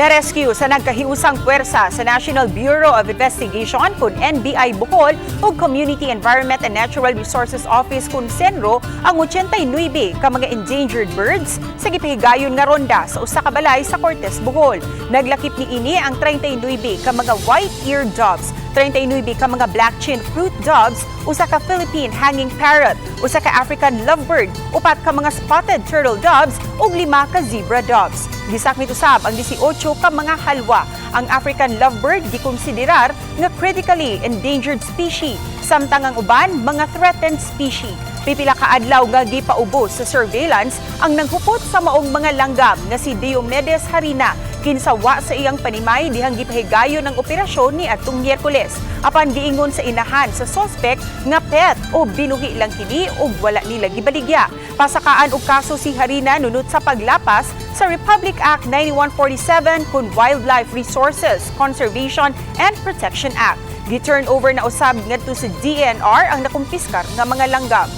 Na-rescue sa nagkahiusang puwersa sa National Bureau of Investigation kun NBI Bohol ug Community Environment and Natural Resources Office kun CENRO ang 89 ka mga endangered birds sa gipahigayon nga ronda sa usa ka balay sa Cortes, Bohol. Naglakip niini ang 39 ka mga white-eared doves, 39 ka mga black-chin fruit doves, usa ka Philippine hanging parrot, usa ka African lovebird, upat ka mga spotted turtle doves ug lima ka zebra doves. Gisakmit usab ang 18 ka mga halwa. Ang African lovebird gikonsiderar nga critically endangered species, samtang ang uban mga threatened species. Pipila ka adlaw nga gipaubos sa surveillance ang nanghupot sa maong mga langgam nga si Diomedes Harina, kinsa wa sa iyang panimay dihang gipahigayon ang operasyon ni atong Miyerkules. Apan giingon sa inahan sa sospek nga pet o binuhi lang kini ug wala nila gibaligya. Pasakaan og kaso si Harina nunot sa paglapas sa Republic Act 9147 kun Wildlife Resources Conservation and Protection Act. Gi-turn over na usab ngadto sa DENR ang nakumpiskar nga mga langgam.